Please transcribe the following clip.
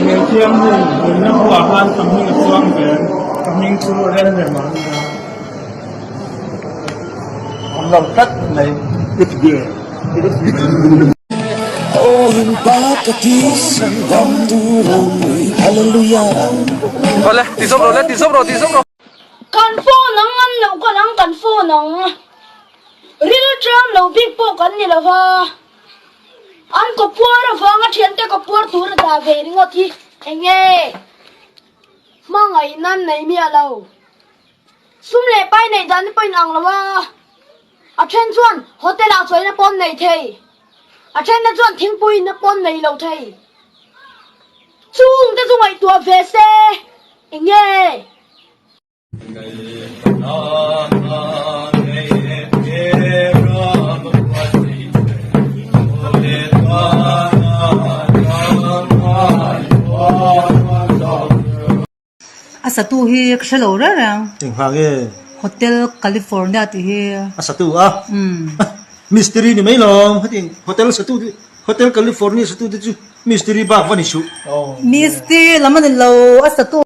Hmelthiam nu nunna buah khan ka hming a chuang ve ang, ka hming chu Remrema a nia. Awm lo tlat mai. Kan phone ang an loh kal ang kan phone ang. Ril tram lo bik pawh kan ni lova. An kawpuar avanga thiante kawpuar tur a dah ve ringawt hi enge hmangaihna an nei miah lo. Sum leh pai neih dan te pawh in ang lo a, a then chuan hotel ah chawina pawh an nei thei, a then te chuan thingpui inna pawh an nei lo thei. Chung te chu ngaihtuah ve se enge. A satu hi ka hre lo reng reng. Engvang nge? Hotel California tih hi. A satu a? Umm. Mistiri ni mai lo. Heti hotel satu te Hotel California satu te chu mistiri bak va ni suh. Mistiri lam a ni lo a satu.